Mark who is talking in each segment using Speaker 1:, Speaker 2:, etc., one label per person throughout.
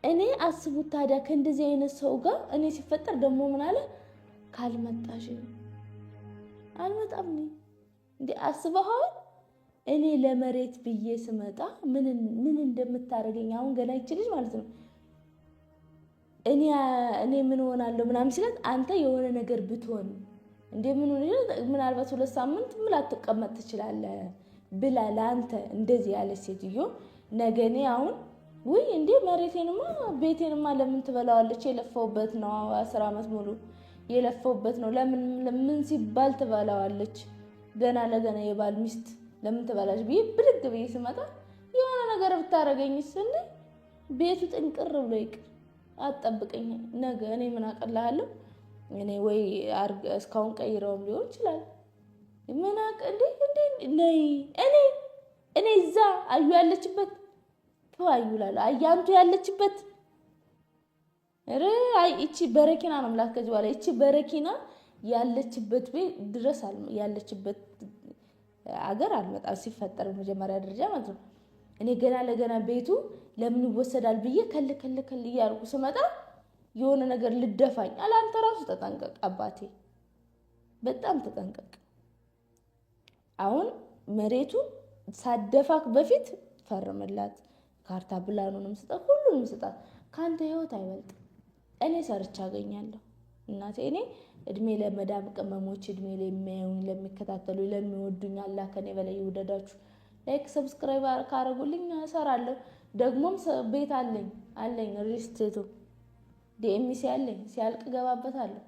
Speaker 1: እኔ አስቡት ታዲያ ከእንደዚህ አይነት ሰው ጋር እኔ ሲፈጠር ደግሞ ምን አለ ካልመጣሽ አልመጣም። እኔ እንዴ አስበኸዋል? እኔ ለመሬት ብዬ ስመጣ ምን ምን እንደምታደርገኝ አሁን ገና ይችልሽ ማለት ነው። እኔ እኔ ምን ሆናለሁ ምናምን ሲላት አንተ የሆነ ነገር ብትሆን እንዴ ምን ሆነ ምናልባት 2 ሳምንት ምን ላትቀመጥ ትችላለህ ብላ ለአንተ እንደዚህ ያለች ሴትዮ ነገ እኔ አሁን ውይ እንዴ መሬቴንማ ቤቴንማ ለምን ትበላዋለች? የለፈውበት ነው፣ 10 ዓመት ሙሉ የለፈውበት ነው። ለምን ምን ሲባል ትበላዋለች? ገና ለገና የባል ሚስት ለምን ትበላች ብዬ ብድግ ብዬ ስመጣ የሆነ ነገር ብታደርገኝስ እንዴ ቤቱ ጥንቅር ብሎ ይቅር። አትጠብቀኝ። ነገ እኔ ምን አቀልሃለሁ? እኔ ወይ እስካሁን ቀይረውም ሊሆን ይችላል። ምን አቅ እንዴ እንዴ ነይ እኔ እኔ እዛ አዩ ያለችበት አዩ እላለሁ። አያንቱ ያለችበት ኧረ አይ እቺ በረኪና ነው የምላት። ከዚህ በኋላ እቺ በረኪና ያለችበት ቤት ድረስ ያለችበት አገር አልመጣም። ሲፈጠር መጀመሪያ ደረጃ ማለት ነው። እኔ ገና ለገና ቤቱ ለምን ይወሰዳል ብዬ ከል ከል ከል እያልኩ ስመጣ የሆነ ነገር ልደፋኝ አለ። አንተ ራሱ ተጠንቀቅ አባቴ፣ በጣም ተጠንቀቅ። አሁን መሬቱ ሳደፋክ በፊት ፈርምላት፣ ካርታ ፕላኑንም ስጣት፣ ሁሉንም ስጣት። ከአንተ ህይወት አይበልጥም። እኔ ሰርቼ አገኛለሁ እናቴ። እኔ እድሜ ለመዳም ቅመሞች፣ እድሜ ለሚያዩኝ፣ ለሚከታተሉ፣ ለሚወዱኝ አላህ ከኔ በላይ ይውደዳችሁ። Like subscribe ካረጉልኝ እሰራለሁ። ደግሞም ቤት አለኝ አለኝ real estate ኡ DMC አለኝ። ሲያልቅ እገባበታለሁ።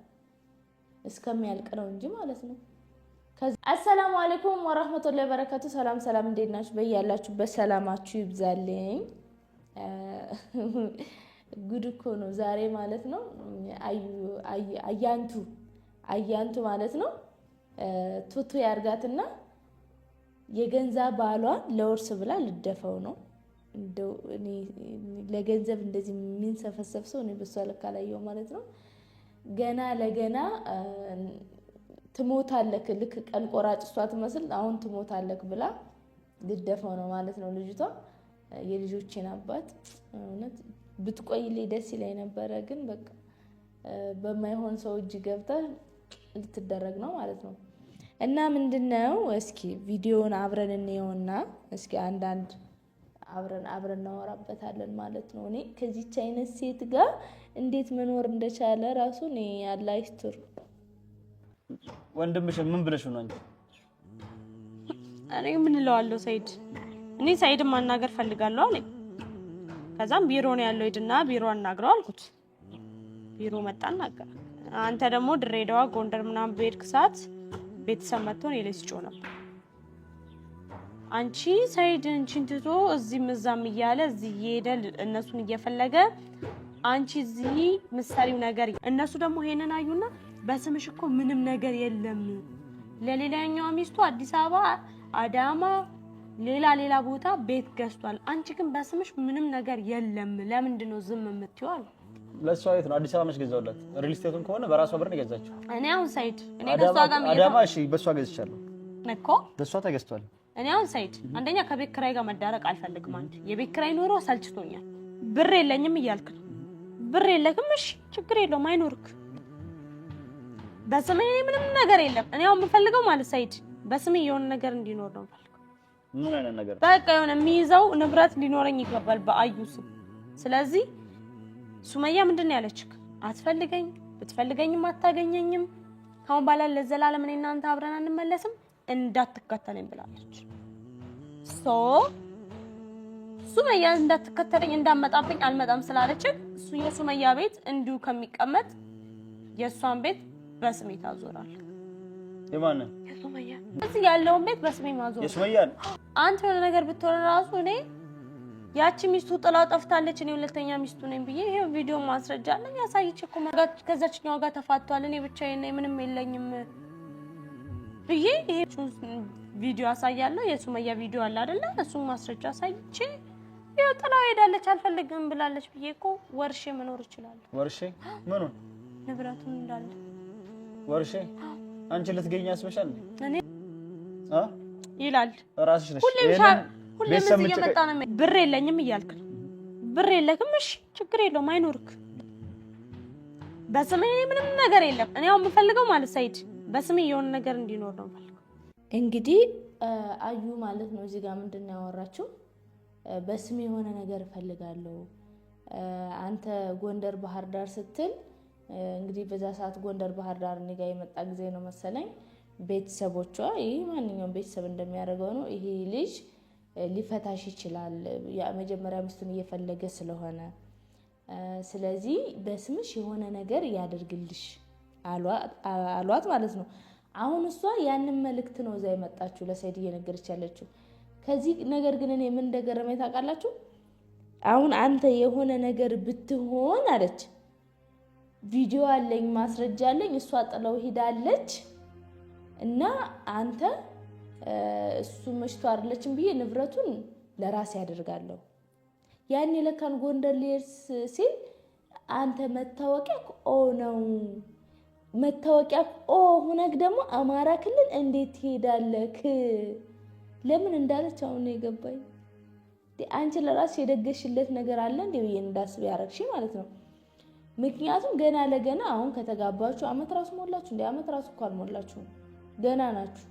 Speaker 1: እስከሚያልቅ ነው እንጂ ማለት ነው። አሰላሙ አለይኩም ወራህመቱላሂ ወበረካቱ። ሰላም ሰላም፣ እንዴት ናችሁ? በያላችሁበት ሰላማችሁ ይብዛልኝ። ጉድ እኮ ነው ዛሬ ማለት ነው። አያንቱ አያንቱ ማለት ነው ቱቱ ያርጋትና የገንዛ ባሏን ለውርስ ብላ ልደፈው ነው። እንደው እኔ ለገንዘብ እንደዚህ የሚንሰፈሰፍ ሰው እኔ በሷ ልክ አላየሁም ማለት ነው። ገና ለገና ትሞታለክ፣ ልክ ቀን ቆራጭ እሷ ትመስል አሁን ትሞታለክ ብላ ልደፈው ነው ማለት ነው ልጅቷ። የልጆቼን አባት እውነት ብትቆይልኝ ደስ ይለኝ ነበረ፣ ግን በቃ በማይሆን ሰው እጅ ገብታ ልትደረግ ነው ማለት ነው። እና ምንድነው እስኪ ቪዲዮውን አብረን እንየውና እስኪ አንዳንድ አብረን አብረን እናወራበታለን ማለት ነው። እኔ ከዚች አይነት ሴት ጋር እንዴት መኖር እንደቻለ ራሱ እኔ አላህ ይስጥር።
Speaker 2: ወንድምሽ ምን ብለሽ ነው አንቺ?
Speaker 3: እኔ ምን እለዋለሁ ሰይድ፣ እኔ ሰይድን ማናገር ፈልጋለሁ አለኝ። ከዛም ቢሮ ነው ያለው፣ ሂድና ቢሮ አናግረው አልኩት። ቢሮ መጣ አናገረ። አንተ ደግሞ ድሬዳዋ፣ ጎንደር ምናምን በሄድክ ሰዓት ቤተሰብ መጥቶ እኔ ላይ ሲጮህ ነበር። አንቺ ሰይድ አንቺን ትቶ እዚህም እዛም እያለ እዚህ እየሄደ እነሱን እየፈለገ አንቺ እዚህ ምሰሪው ነገር፣ እነሱ ደግሞ ይሄንን አዩና በስምሽ እኮ ምንም ነገር የለም። ለሌላኛዋ ሚስቱ አዲስ አበባ፣ አዳማ፣ ሌላ ሌላ ቦታ ቤት ገዝቷል። አንቺ ግን በስምሽ ምንም ነገር የለም። ለምንድን ነው ዝም የምትይው አሉ።
Speaker 2: ለእሷ የት ነው አዲስ አበባ መች ገዛሁላት? Real estate ኡን ከሆነ በራሷ ብር ነው የገዛችው።
Speaker 3: እኔ አሁን ሰይድ እኔ ከእሷ ጋር
Speaker 2: አዳማ፣ እሺ በእሷ ገዝቻለሁ
Speaker 3: እኮ
Speaker 2: በእሷ ተገዝቷል።
Speaker 3: እኔ አሁን ሰይድ አንደኛ ከቤት ኪራይ ጋር መዳረቅ አልፈልግም። አንድ የቤት ኪራይ ኖሮ ሰልችቶኛል። ብር የለኝም እያልክ ነው። ብር የለክም፣ እሺ ችግር የለውም አይኖርክ። በስሜ እኔ ምንም ነገር የለም። እኔ አሁን የምፈልገው ማለት ሰይድ በስሜ የሆነ ነገር እንዲኖር ነው የምፈልገው።
Speaker 2: ምን አይነት ነገር?
Speaker 3: በቃ የሆነ የሚይዘው ንብረት ሊኖረኝ ይገባል በአዩ ስም። ስለዚህ ሱመያ ምንድን ነው ያለችክ? አትፈልገኝ፣ ብትፈልገኝም አታገኘኝም። ካሁን በኋላ ለዘላለም እኔ እናንተ አብረን አንመለስም፣ እንዳትከተለኝ ብላለች። So ሱመያ እንዳትከተለኝ እንዳመጣብኝ አልመጣም ስላለች እሱ የሱመያ ቤት እንዲሁ ከሚቀመጥ የእሷን ቤት በስሜ ታዞራለህ።
Speaker 2: የማንን?
Speaker 3: የሱመያ። እዚህ ያለውን ቤት በስሜ ማዞር
Speaker 2: የሱመያ።
Speaker 3: አንተ የሆነ ነገር ብትሆን ራሱ እኔ ያቺ ሚስቱ ጥላው ጠፍታለች፣ እኔ ሁለተኛ ሚስቱ ነኝ ብዬ ይሄው ቪዲዮ ማስረጃ አለኝ አሳይቼ እኮ ከዛችኛዋ ጋር ተፋቷል፣ እኔ ብቻዬን ነኝ፣ ምንም የለኝም ብዬ ይሄ ቪዲዮ አሳያለሁ። የሱመያ ቪዲዮ አለ አይደለ? እሱን ማስረጃ አሳይቼ ይኸው ጥላው ሄዳለች፣ አልፈልግም ብላለች ብዬ እኮ ወርሼ መኖር እችላለሁ።
Speaker 2: ወርሼ ምኑን?
Speaker 3: ንብረቱን እንዳለ
Speaker 2: ወርሼ። አንቺ ልትገኝ አስበሻል እንዴ?
Speaker 3: እኔ
Speaker 2: አ
Speaker 3: ይላል
Speaker 2: ራስሽ ነሽ።
Speaker 3: ሁሌም እዚህ እየመጣ ነው። ብር የለኝም እያልክ ነው። ብር የለክም፣ እሺ ችግር የለውም አይኖርክ። በስሜ ምንም ነገር የለም። እኔ አሁን የምፈልገው ማለት ሰይድ በስሜ የሆነ ነገር እንዲኖር ነው የምፈልገው።
Speaker 1: እንግዲህ አዩ ማለት ነው እዚህ ጋር ምንድን ነው ያወራችው? በስሜ የሆነ ነገር እፈልጋለሁ። አንተ ጎንደር ባህር ዳር ስትል እንግዲህ በዛ ሰዓት ጎንደር ባህር ዳር እኔ ጋ የመጣ ጊዜ ነው መሰለኝ ቤተሰቦቿ፣ ይህ ማንኛውም ቤተሰብ እንደሚያደርገው ነው። ይሄ ልጅ ሊፈታሽ ይችላል፣ መጀመሪያ ሚስቱን እየፈለገ ስለሆነ፣ ስለዚህ በስምሽ የሆነ ነገር ያደርግልሽ አሏት ማለት ነው። አሁን እሷ ያንን መልእክት ነው እዛ የመጣችው ለሰይድ እየነገረች ያለችው። ከዚህ ነገር ግን እኔ ምን እንደገረመኝ ታውቃላችሁ? አሁን አንተ የሆነ ነገር ብትሆን አለች፣ ቪዲዮ አለኝ ማስረጃ አለኝ፣ እሷ ጥለው ሂዳለች እና አንተ እሱ መሽቶ አይደለችም ብዬ ንብረቱን ለራሴ ያደርጋለሁ። ያኔ ለካን ጎንደር ሊሄድ ሲል አንተ መታወቂያ ኦ ነው መታወቂያ ኦ ሁነክ ደግሞ አማራ ክልል እንዴት ትሄዳለክ? ለምን እንዳለች አሁን ነው የገባኝ። አንቺ ለራስሽ የደገሽለት ነገር አለ እንዴ ብዬ እንዳስብ ያረግሽ ማለት ነው። ምክንያቱም ገና ለገና አሁን ከተጋባችሁ አመት ራሱ ሞላችሁ እንዴ? አመት ራሱ እኮ አልሞላችሁም፣ ገና ናችሁ።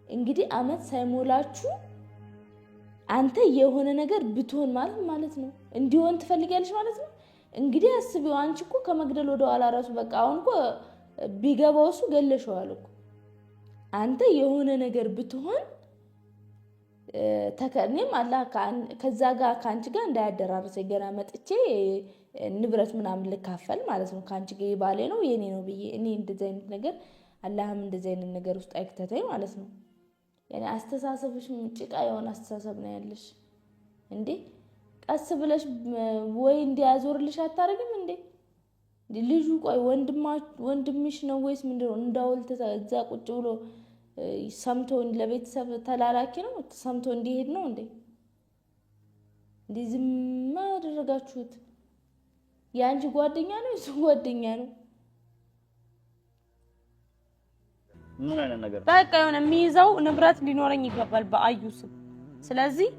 Speaker 1: እንግዲህ አመት ሳይሞላችሁ አንተ የሆነ ነገር ብትሆን ማለት ማለት ነው እንዲሆን ትፈልጊያለሽ ማለት ነው። እንግዲህ አስቢው። አንቺ እኮ ከመግደል ወደ ኋላ ራሱ በቃ አሁን እኮ ቢገባው እሱ ገለሸዋል እኮ። አንተ የሆነ ነገር ብትሆን እኔም አላህ ከዛ ጋር ከአንቺ ጋር እንዳያደራርሰኝ ገና መጥቼ ንብረት ምናምን ልካፈል ማለት ነው። ከአንቺ ጋር የባሌ ነው የኔ ነው ብዬ እኔ እንደዚህ አይነት ነገር አላህም እንደዚህ አይነት ነገር ውስጥ አይክተተኝ ማለት ነው። ያኔ አስተሳሰብሽ ጭቃ የሆነ አስተሳሰብ ነው ያለሽ እንዴ። ቀስ ብለሽ ወይ እንዲያዞርልሽ አታደርግም እንዴ? ልጁ ቆይ ወንድምሽ ነው ወይስ ምንድን ነው? እንዳውልት እዛ ቁጭ ብሎ ሰምቶ ለቤተሰብ ተላላኪ ነው ሰምቶ እንዲሄድ ነው እንዴ? እንዴ ዝም አደረጋችሁት? የአንቺ ጓደኛ ነው የሱ ጓደኛ ነው?
Speaker 2: ምን አይነት ነገር
Speaker 3: በቃ የሆነ የሚይዘው ንብረት ሊኖረኝ ይገባል በአዩ ስም። ስለዚህ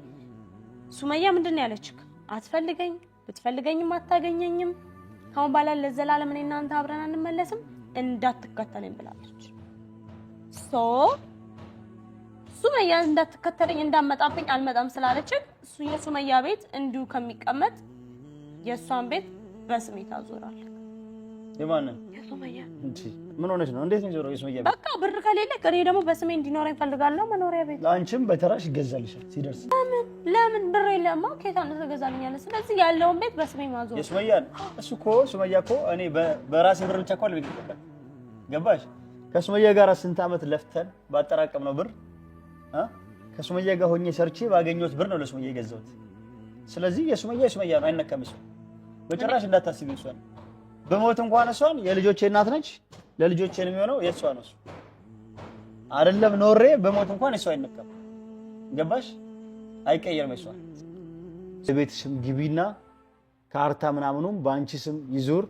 Speaker 3: ሱመያ ምንድን ነው ያለችክ? አትፈልገኝ፣ ብትፈልገኝም አታገኘኝም። ካሁን በኋላ ለዘላለም እኔ እናንተ አብረን አንመለስም፣ እንዳትከተለኝ ብላለች። so ሱመያ እንዳትከተለኝ እንዳመጣብኝ አልመጣም ስላለችን እሱ የሱመያ ቤት እንዲሁ ከሚቀመጥ የእሷን ቤት በስሜ ታዞራለህ።
Speaker 2: የማንን
Speaker 3: የሱመያ
Speaker 2: እንጂ ምን ሆነች ነው? እንዴት ነው የዞረው የሱመያ ቤት?
Speaker 3: በቃ ብር ከሌለ እኔ ደግሞ በስሜ እንዲኖረኝ እፈልጋለሁ መኖሪያ ቤት።
Speaker 2: ለአንቺም በተራሽ ይገዛልሻል ሲደርስ።
Speaker 3: ለምን ለምን ብር የለማ ከየት አንተ ትገዛልኛለህ? ስለዚህ ያለውን ቤት በስሜ ማዞር
Speaker 2: የሱመያ እሱ እኮ ሱመያ እኮ እኔ በራሴ ብር ብቻ እኮ አልቤት ገባሽ? ከሱመያ ጋር ስንት ዓመት ለፍተን ባጠራቀምነው ብር ከሱመያ ጋር ሆኜ ሰርቼ ባገኘሁት ብር ነው ለሱመያ የገዛሁት። ስለዚህ የሱመያ የሱመያ ነው፣ አይነካም። እሱ በጭራሽ እንዳታስቢ። እሷን በሞት እንኳን እሷን የልጆቼ እናት ነች፣ ለልጆቼ ነው የሚሆነው፣ የእሷ ነው እሱ አይደለም። ኖሬ በሞት እንኳን እሷ አይነካም። ገባሽ? አይቀየርም። እሷ የቤትሽም ግቢና ካርታ ምናምኑም በአንቺ ስም ይዙር፣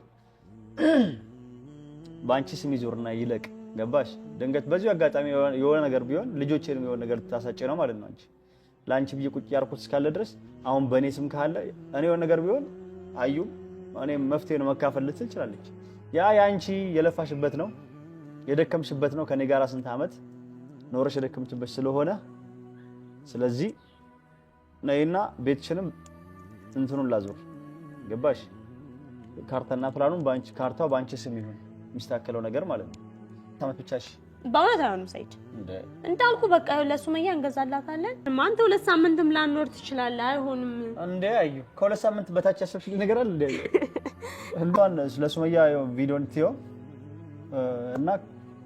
Speaker 2: በአንቺ ስም ይዙርና ይለቅ። ገባሽ? ድንገት በዚሁ አጋጣሚ የሆነ ነገር ቢሆን ልጆቼንም የሆነ ነገር ታሳጭ ነው ማለት ነው። አንቺ ለአንቺ ብዬ ቁጭ ያርኩት እስካለ ድረስ አሁን በእኔ ስም ካለ እኔ የሆነ ነገር ቢሆን አዩ እኔ መፍትሄ ነው መካፈል ልትል ትችላለች። ያ የአንቺ የለፋሽበት ነው የደከምሽበት ነው። ከኔ ጋር ስንት ዓመት ኖረሽ የደከምሽበት ስለሆነ ስለዚህ ነይና ቤትሽንም እንትኑን ላዞር። ገባሽ? ካርታና ፕላኑን በአንቺ ካርታው በአንቺ ስም ይሁን የሚስተካከለው ነገር ማለት ነው። ዓመት ብቻ እሺ።
Speaker 3: በእውነት አይሆንም ሰይድ፣ እንዳልኩ በቃ ለሱመያ እንገዛላታለን። አንተ 2 ሳምንትም ላኖር ትችላለህ። አይሆንም
Speaker 2: እንዴ? አዩ ከ2 ሳምንት በታች ያሰብሽልኝ ነገር አለ እንዴ? እንኳን ለሱመያ ቪዲዮን ትየው እና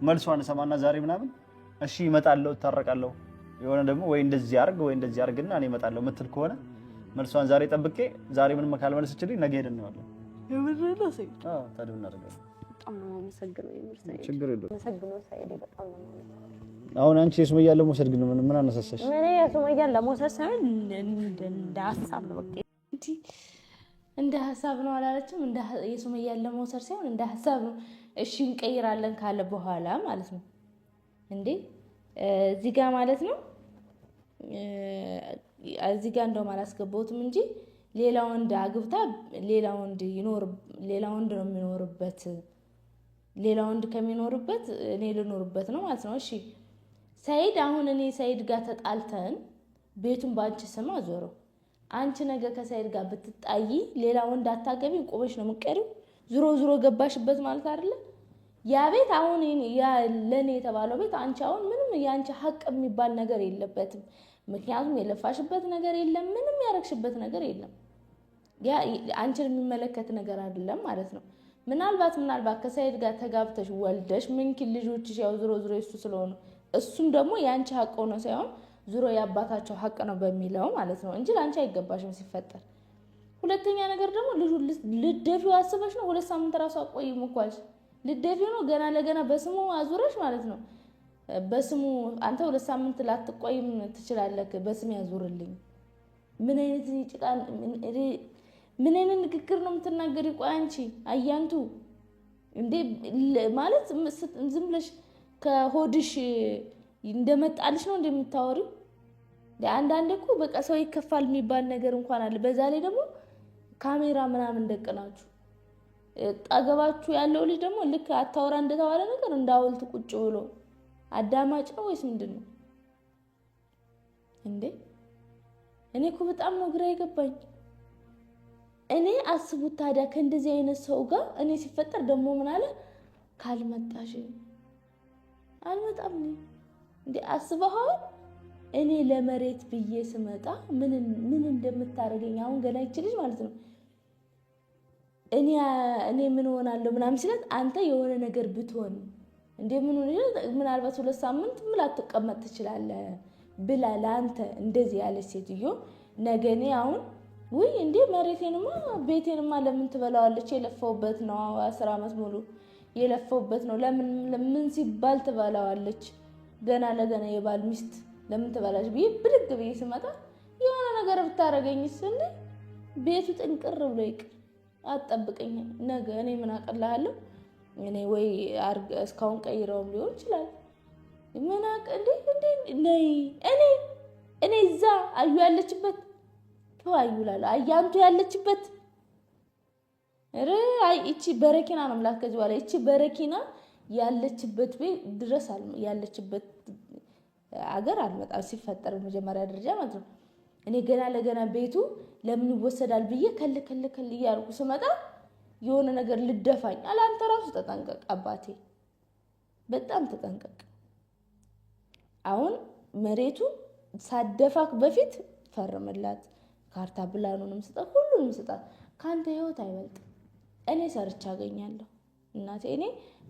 Speaker 2: መልሷን ሰማና ዛሬ ምናምን እሺ እመጣለሁ፣ እታረቃለሁ የሆነ ደግሞ ወይ እንደዚህ አርግ ወይ እንደዚህ አርግና እኔ እመጣለሁ የምትል ከሆነ መልሷን ዛሬ ጠብቄ ዛሬ ምንም ካልመለሰችልኝ ነገ ሄደን እናየዋለን። አዎ ታዲያ እናደርጋለን።
Speaker 3: በጣም ነው የማመሰግነው። የምር ሰይድ
Speaker 2: ችግር የለውም።
Speaker 3: አመሰግነው ሰይድ በጣም ነው የማመሰግነው።
Speaker 2: አሁን አንቺ የሱመያን ለመውሰድ ግን ምን አነሳሳሽ?
Speaker 3: እኔ የሱመያን ለመውሰድ ሳይሆን እንደ ሀሳብ ነው በቃ
Speaker 1: እንደ ሀሳብ ነው አላለችም። የሱመያን ለመውሰድ ሳይሆን እንደ ሀሳብ ነው። እሺ እንቀይራለን ካለ በኋላ ማለት ነው እንዴ እዚህ ጋ ማለት ነው። እዚህ ጋ እንደውም አላስገባሁትም እንጂ ሌላ ወንድ አግብታ ሌላ ወንድ ይኖር ሌላ ወንድ ነው የሚኖርበት፣ ሌላ ወንድ ከሚኖርበት እኔ ልኖርበት ነው ማለት ነው። እሺ ሰይድ አሁን እኔ ሰይድ ጋር ተጣልተን ቤቱን በአንቺ ስም አዞረው። አንቺ ነገ ከሰይድ ጋር ብትጣይ ሌላ ወንድ አታገቢም፣ ቆመሽ ነው የምትቀሪው። ዙሮ ዙሮ ገባሽበት ማለት አይደለ? ያ ቤት አሁን ለእኔ የተባለው ቤት አንቺ አሁን ምንም የአንቺ ሀቅ የሚባል ነገር የለበትም። ምክንያቱም የለፋሽበት ነገር የለም፣ ምንም ያረግሽበት ነገር የለም። ያ አንቺን የሚመለከት ነገር አይደለም ማለት ነው። ምናልባት ከሰይድ ጋር ተጋብተሽ ወልደሽ ምንኪን ልጆችሽ ያው ዙሮ ዙሮ የሱ ስለሆኑ እሱም ደግሞ የአንቺ ሀቅ ሆኖ ሳይሆን ዙሮ የአባታቸው ሀቅ ነው በሚለው ማለት ነው እንጂ ለአንቺ አይገባሽም ሲፈጠር። ሁለተኛ ነገር ደግሞ ልጁ ልደፊው አስበሽ ነው። 2 ሳምንት ራሱ አቆይም እኮ አልሽ። ልደፊው ነው ገና ለገና በስሙ አዙረሽ ማለት ነው። በስሙ አንተ 2 ሳምንት ላትቆይም ትችላለህ። በስም ያዙርልኝ። ምን አይነት ጭቃ ምን አይነት ንግግር ነው የምትናገሪ? ቆይ አንቺ አያንቱ እንዴ ማለት ዝም ብለሽ ከሆድሽ እንደመጣልሽ ነው እንደምታወሪው። አንዳንዴ እኮ በቃ ሰው ይከፋል የሚባል ነገር እንኳን አለ። በዛ ላይ ደግሞ ካሜራ ምናምን ደቅናችሁ ጠገባችሁ ያለው ልጅ ደግሞ ልክ አታወራ እንደተባለ ነገር እንደ ሐውልት ቁጭ ብሎ አዳማጭ ነው ወይስ ምንድን ነው እንዴ? እኔ እኮ በጣም ነው ግራ የገባኝ። እኔ አስቡት ታዲያ ከእንደዚህ አይነት ሰው ጋር እኔ ሲፈጠር ደግሞ ምን አለ ካልመጣሽ አልመጣም እንዴ አስበኸዋል? እኔ ለመሬት ብዬ ስመጣ ምን እንደምታደርገኝ አሁን ገና ይችልሽ ማለት ነው። እኔ ምን ሆናለሁ ምናምን ሲላት አንተ የሆነ ነገር ብትሆን እንዴ ምን ሆነ ምናልባት 2 ሳምንት ምን ላትቀመጥ ትችላለህ ብላ ለአንተ እንደዚህ ያለች ሴትዮ ነገ እኔ አሁን ውይ እንዴ መሬቴንማ ቤቴንማ ለምን ትበላዋለች? የለፈውበት ነው 10 ዓመት ሙሉ የለፈውበት ነው። ለምን ምን ሲባል ትበላዋለች? ገና ለገና የባል ሚስት ለምን ትበላች ብዬ ብድግ ብዬ ስመጣ የሆነ ነገር ብታደርገኝስ እንዴ ቤቱ ጥንቅር ብሎ ይቅር። አትጠብቀኝ። ነገ እኔ ምን አቀልሃለሁ? እኔ ወይ እስካሁን ቀይረውም ሊሆን ይችላል። ምን አቅ እንዴ እንዴ ነይ እኔ እዛ አዩ ያለችበት አዩ እላለሁ። አያንቱ ያለችበት አይ እቺ በረኪና ነው የምላት። ከዚህ በኋላ እቺ በረኪና ያለችበት ቤት ድረስ ያለችበት አገር አልመጣም። ሲፈጠር መጀመሪያ ደረጃ ማለት ነው። እኔ ገና ለገና ቤቱ ለምን ይወሰዳል ብዬ ከል ከል ከል እያልኩ ስመጣ የሆነ ነገር ልደፋኝ አለ። አንተ ራሱ ተጠንቀቅ አባቴ፣ በጣም ተጠንቀቅ። አሁን መሬቱ ሳደፋክ በፊት ፈርምላት፣ ካርታ ፕላኑንም ስጣት፣ ሁሉንም ስጣት። ከአንተ ህይወት አይበልጥም። እኔ ሰርቼ አገኛለሁ እናቴ። እኔ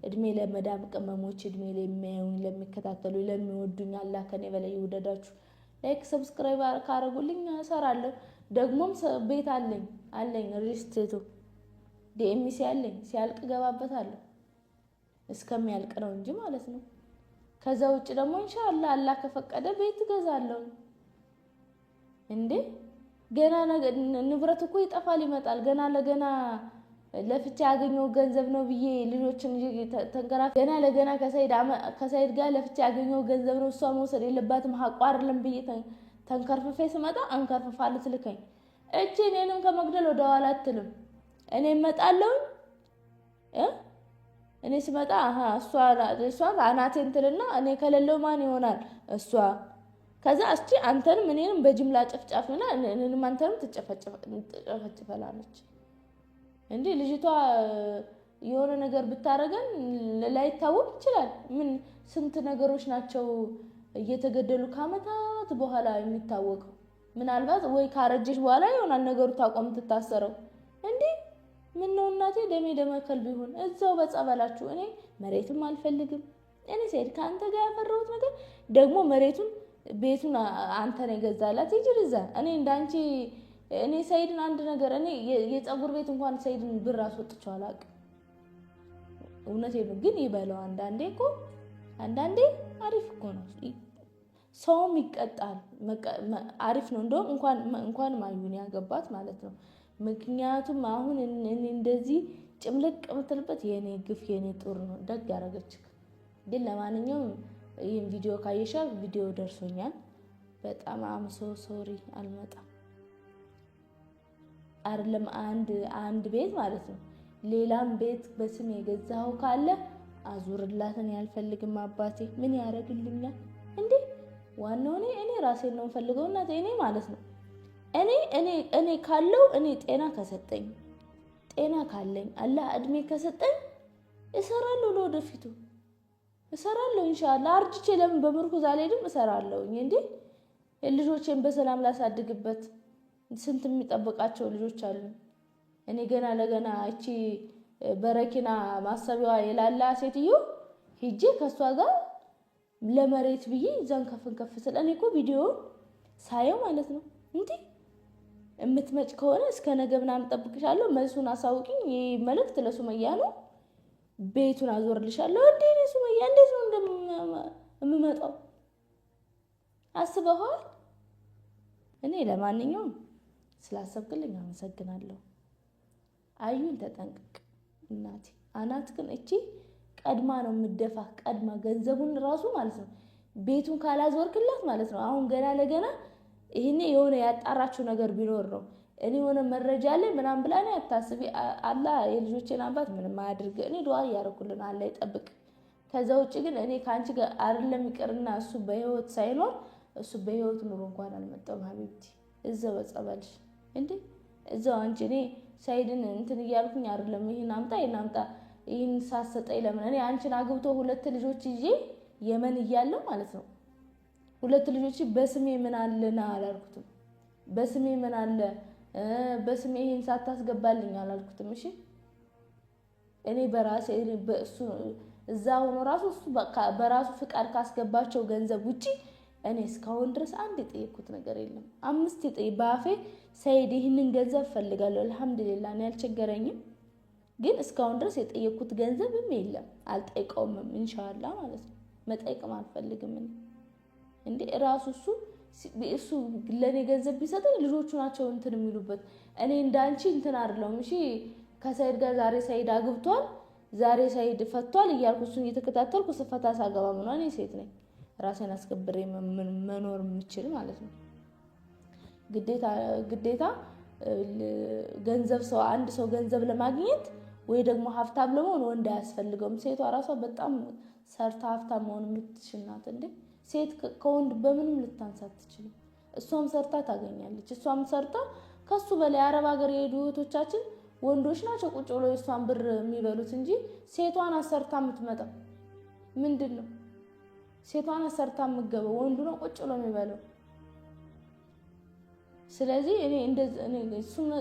Speaker 1: እድሜ ለመዳም ቅመሞች፣ እድሜ ለሚያዩኝ፣ ለሚከታተሉ፣ ለሚወዱኝ አላህ ከኔ በላይ ይውደዳችሁ። Like subscribe ካረጉልኝ እሰራለሁ። ደግሞም ቤት አለኝ አለኝ real estate ኡ DMC አለኝ። ሲያልቅ እገባበታለሁ። እስከሚያልቅ ነው እንጂ ማለት ነው። ከዛ ውጭ ደግሞ ኢንሻአላህ አላህ ከፈቀደ ቤት እገዛለሁ። እንዴ ገና ንብረት እኮ ይጠፋል ይመጣል። ገና ለገና ለፍቼ ያገኘው ገንዘብ ነው ብዬ ልጆችን ተንከራፍ ገና ለገና ከሰይድ ጋር ለፍቼ ያገኘው ገንዘብ ነው እሷ መውሰድ የለባትም ሀቋ አይደለም ብዬ ተንከርፍፌ ስመጣ አንከርፍፋ ልትልከኝ እቺ እኔንም ከመግደል ወደ ኋላ አትልም። እኔ እመጣለሁ እኔ ስመጣ እሷ አናቴን ትልና እኔ ከሌለው ማን ይሆናል እሷ? ከዛ እስቺ አንተንም እኔንም በጅምላ ጨፍጫፊና እኔንም አንተንም ትጨፈጭፈላለች። እንዴ ልጅቷ የሆነ ነገር ብታረገን ላይታወቅ ይችላል። ምን ስንት ነገሮች ናቸው እየተገደሉ ከአመታት በኋላ የሚታወቀው። ምናልባት ወይ ካረጀች በኋላ ይሆናል ነገሩ ታቆም ትታሰረው። እንዴ ምን ነው እናቴ ደሜ ደመ ከልብ ይሁን እዛው በጸበላችሁ። እኔ መሬትም አልፈልግም። እኔ ሰይድ ከአንተ ጋር ያፈራሁት ነገር ደግሞ መሬቱን ቤቱን አንተ ነው የገዛላት። ሂጅ እዛ። እኔ እንዳንቺ እኔ ሰይድን አንድ ነገር እኔ የፀጉር ቤት እንኳን ሰይድን ብር አስወጥቼው አላውቅም። እውነቴን ነው። ግን ይበለው አንዳንዴ እኮ አንዳንዴ አሪፍ እኮ ነው። ሰውም ይቀጣል። አሪፍ ነው። እንደውም እንኳንም አዩን ያገባት ማለት ነው። ምክንያቱም አሁን እኔ እንደዚህ ጭምልቅ የምትልበት የኔ ግፍ የኔ ጦር ነው። ደግ ያደረገች። ግን ለማንኛውም ይህን ቪዲዮ ካየሻ ቪዲዮ ደርሶኛል። በጣም I'm so sorry አልመጣም። አይደለም አንድ አንድ ቤት ማለት ነው። ሌላም ቤት በስም የገዛኸው ካለ አዙርላትን ያልፈልግም አባቴ ምን ያደርግልኛል እንዴ? ዋናው እኔ ራሴን ነው የምፈልገው እናቴ፣ እኔ ማለት ነው እኔ እኔ እኔ ካለው እኔ ጤና ከሰጠኝ ጤና ካለኝ አላህ እድሜ ከሰጠኝ እሰራለሁ፣ ለወደፊቱ እሰራለሁ። ኢንሻአላህ አርጅቼ ለምን በምርኩዝ አልሄድም? እሰራለሁ እንዴ ልጆቼን በሰላም ላሳድግበት። ስንት የሚጠብቃቸው ልጆች አሉ። እኔ ገና ለገና እቺ በረኪና ማሰቢያዋ የላላ ሴትዮ ሂጄ ከእሷ ጋር ለመሬት ብዬ እዛን ከፍን ከፍ ስለ እኔ እኮ ቪዲዮ ሳየው ማለት ነው እንዴ የምትመጭ ከሆነ እስከ ነገ ምናምን እጠብቅሻለሁ፣ መልሱን አሳውቂኝ። ይህ መልእክት ለሱመያ ነው። ቤቱን አዞርልሻለሁ። እንዴ እኔ ሱመያ እንዴት ነው እንደምመጣው አስበኸዋል? እኔ ለማንኛውም ስላሰብክልኝ አመሰግናለሁ። አዩን ተጠንቅቅ እናቴ። አናት ግን እቺ ቀድማ ነው የምደፋ፣ ቀድማ ገንዘቡን ራሱ ማለት ነው ቤቱን ካላዞርክላት ማለት ነው። አሁን ገና ለገና ይሄኔ የሆነ ያጣራችው ነገር ቢኖር ነው እኔ የሆነ መረጃ አለኝ ምናምን ብላ ነው ያታስቢ። አላህ የልጆቼን አባት ምንም አያድርግ። እኔ ዱዓ እያደረኩልን አላህ ይጠብቅ። ከዛ ውጭ ግን እኔ ከአንቺ ጋር አይደለም ይቅርና እሱ በህይወት ሳይኖር እሱ በህይወት ኑሮ እንኳን አልመጣም። ሀቢብቲ እዛው በጸበልሽ እንዴ እዛው አንቺ እኔ ሳይድን እንትን እያልኩኝ አይደለም። ይህን አምጣ ይህን አምጣ ይህን ሳሰጠኝ ለምን እኔ አንቺን አግብቶ ሁለት ልጆች ይዤ የመን እያለሁ ማለት ነው ሁለት ልጆች በስሜ ምን አለና አላልኩትም። በስሜ ምን አለ በስሜ ይህን ሳታስገባልኝ አላልኩትም። እሺ እኔ በራሴ በእሱ እዛ ሆኖ ራሱ እሱ በራሱ ፍቃድ ካስገባቸው ገንዘብ ውጪ እኔ እስካሁን ድረስ አንድ የጠየኩት ነገር የለም። አምስት በአፌ ሰይድ ይህንን ገንዘብ ፈልጋለሁ፣ አልሐምዱሊላህ እኔ አልቸገረኝም። ግን እስካሁን ድረስ የጠየኩት ገንዘብም የለም፣ አልጠይቀውምም። ኢንሻአላህ ማለት ነው መጠየቅም አልፈልግም። እኔ እንዴ ራሱ እሱ እሱ ለእኔ ገንዘብ ቢሰጠኝ ልጆቹ ናቸው እንትን የሚሉበት። እኔ እንዳንቺ እንትን አይደለሁም። እሺ ከሰይድ ጋር ዛሬ ሰይድ አግብቷል፣ ዛሬ ሰይድ ፈቷል እያልኩ እሱን እየተከታተልኩ ስፈታ ሳገባ ምኗ እኔ ሴት ነኝ ራሴን አስከብሬ መኖር የምችል ማለት ነው። ግዴታ ገንዘብ ሰው አንድ ሰው ገንዘብ ለማግኘት ወይ ደግሞ ሀብታም ለመሆን ወንድ አያስፈልገውም። ሴቷ ራሷ በጣም ሰርታ ሀብታም መሆን የምትችል ናት። እንዴ ሴት ከወንድ በምንም ልታንስ አትችልም። እሷም ሰርታ ታገኛለች። እሷም ሰርታ ከሱ በላይ አረብ ሀገር የሄዱ እህቶቻችን ወንዶች ናቸው ቁጭ ብሎ የእሷን ብር የሚበሉት እንጂ ሴቷን አሰርታ የምትመጣው ምንድን ነው? ሴቷን አሰርታ የምትገባው ወንዱ ነው ቁጭ ብሎ የሚበላው። ስለዚህ እኔ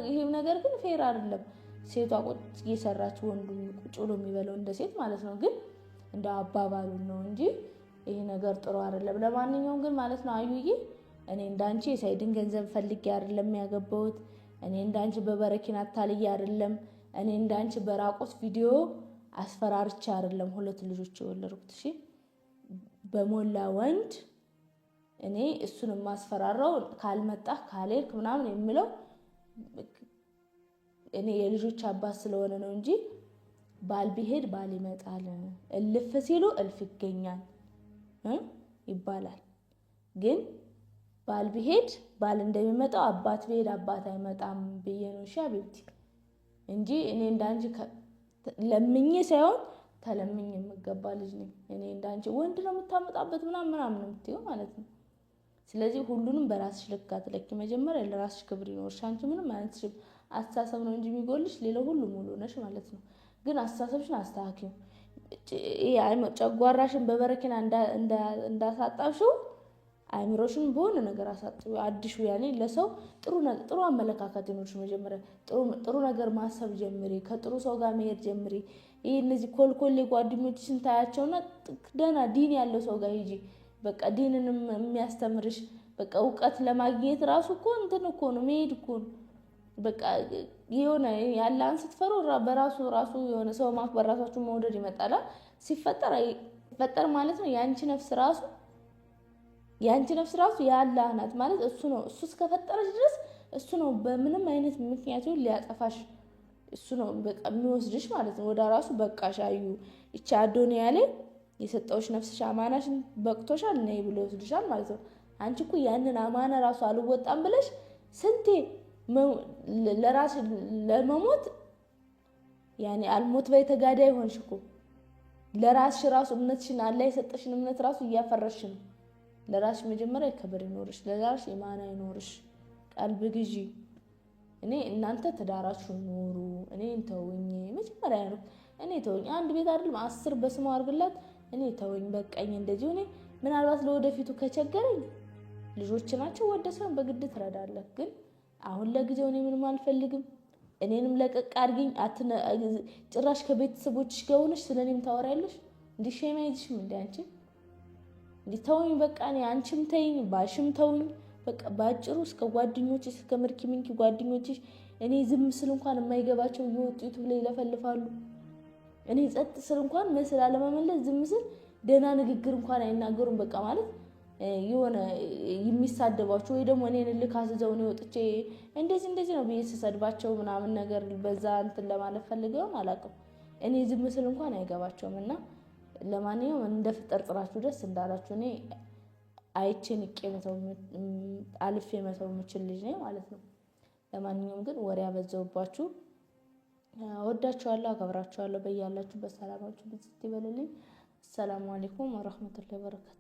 Speaker 1: ይሄ ነገር ግን fair አይደለም። ሴቷ ቁጭ እየሰራች ወንዱ ቁጭ ብሎ የሚበላው እንደ ሴት ማለት ነው። ግን እንደ አባባሉ ነው እንጂ ይሄ ነገር ጥሩ አይደለም። ለማንኛውም ግን ማለት ነው አዩዬ፣ እኔ እንዳንቺ የሳይድን ገንዘብ ፈልጌ አይደለም ያገባሁት። እኔ እንዳንቺ በበረኪና አታልዬ አይደለም። እኔ እንዳንቺ በራቁት ቪዲዮ አስፈራርቼ አይደለም ሁለት ልጆች የወለድኩት። እሺ በሞላ ወንድ እኔ እሱን የማስፈራራው ካልመጣህ ካልሄድክ ምናምን የሚለው እኔ የልጆች አባት ስለሆነ ነው እንጂ ባል ቢሄድ ባል ይመጣል፣ እልፍ ሲሉ እልፍ ይገኛል ይባላል። ግን ባል ቢሄድ ባል እንደሚመጣው አባት ቢሄድ አባት አይመጣም ብዬ ነው። እሺ አቤቲ እንጂ እኔ እንዳንቺ ለምኜ ሳይሆን ተለምኝ የምገባ ልጅ ነኝ። እኔ እንዳንቺ ወንድ ነው የምታመጣበት ምናምን ምናምን ነው የምትይው ማለት ነው። ስለዚህ ሁሉንም በራስሽ ልክ አትለኪ። መጀመሪያ ለራስሽ ክብር ይኖርሽ። አንቺ ምንም አይነት አስተሳሰብ ነው እንጂ የሚጎልሽ ሌላው ሁሉ ሙሉ ነሽ ማለት ነው። ግን አስተሳሰብሽን አስተካክዪው። ጨጓራሽን በበረኪና እንዳሳጣሽው አይምሮሽን በሆነ ነገር አሳጥቢው፣ አድሹ። ያኔ ለሰው ጥሩ አመለካከት ይኖርሽ። መጀመሪያ ጥሩ ነገር ማሰብ ጀምሪ። ከጥሩ ሰው ጋር መሄድ ጀምሪ። ይህ እነዚህ ኮልኮሌ ጓደኞችሽን ታያቸውና ደህና ዲን ያለው ሰው ጋር ሂጂ። በቃ ዲንንም የሚያስተምርሽ በቃ እውቀት ለማግኘት ራሱ እኮ እንትን እኮ ነው መሄድ እኮ ነው። በቃ የሆነ ያለህን ስትፈሩ በራሱ ራሱ የሆነ ሰው ማክበር ራሳችሁ መውደድ ይመጣላል። ሲፈጠር ፈጠር ማለት ነው የአንቺ ነፍስ ራሱ የአንቺ ነፍስ ራሱ የአላህ ናት ማለት እሱ ነው። እሱ እስከፈጠረች ድረስ እሱ ነው በምንም አይነት ምክንያቱ ሊያጠፋሽ እሱ ነው በቃ የሚወስድሽ ማለት ነው። ወደ ራሱ በቃሽ አዩ ይቺ አዶንያ ላይ የሰጠውሽ ነፍስሽ አማናሽን በቅቶሻል ነይ ብሎ ይወስድሻል ማለት ነው። አንቺ እኮ ያንን አማና ራሱ አልወጣም ብለሽ ስንቴ ለራስሽ ለመሞት ያኔ አልሞት በይ ተጋዳይ ሆንሽ እኮ። ለራስሽ ራሱ እምነትሽን አላህ የሰጠሽን እምነት ራሱ እያፈረስሽ ነው። ለራስሽ መጀመሪያ ክብር ይኖርሽ፣ ለራስሽ ኢማን ይኖርሽ፣ ቀልብ ግዢ። እኔ እናንተ ትዳራችሁ ኖሩ፣ እኔ ተውኝ። መጀመሪያ ያልኩት እኔ ተውኝ። አንድ ቤት አይደለም 10 በስሟ አድርግላት። እኔ ተውኝ፣ በቃኝ። እንደዚህ እኔ ምናልባት ለወደፊቱ ከቸገረኝ ልጆች ናቸው ወደ ሳይሆን በግድ ትረዳለህ። ግን አሁን ለጊዜው እኔ ምንም አልፈልግም። እኔንም ለቀቅ አድርጊኝ። ጭራሽ ከቤተሰቦችሽ ጋር ሆነሽ ስለ እኔም ታወሪያለሽ። እንዲህ shame አይዝሽም እንደ አንቺ? እንዲህ ተውኝ በቃ። እኔ አንቺም ተይኝ፣ ባሽም ተውኝ። በቃ በአጭሩ እስከ ጓደኞችሽ እስከ ምርኪ ምንኪ ጓደኞችሽ እኔ ዝም ስል እንኳን የማይገባቸው እየወጡ ዩቱብ ላይ ይለፈልፋሉ። እኔ ጸጥ ስል እንኳን መልስ ላለመመለስ ዝም ስል ደህና ንግግር እንኳን አይናገሩም። በቃ ማለት የሆነ የሚሳደቧቸው ወይ ደግሞ እኔን እልክ አስይዘው እኔ ወጥቼ እንደዚህ እንደዚህ ነው ብዬ ስሰድባቸው ምናምን ነገር በዛ እንትን ለማለት ፈልገውን አላውቅም። እኔ ዝም ስል እንኳን አይገባቸውም። እና ለማንኛውም እንደ ፍጥርጥራችሁ ደስ እንዳላችሁ እኔ አይቼ ንቄ መተው አልፌ መተው የምችል ልጅ ነኝ ማለት ነው። ለማንኛውም ግን ወሬ ያበዛሁባችሁ፣ እወዳችኋለሁ፣ አከብራችኋለሁ። በያላችሁበት ሰላማችሁ ብዝት ይበልልኝ። አሰላሙ አለይኩም ወረህመቱላሂ ወበረካቱ።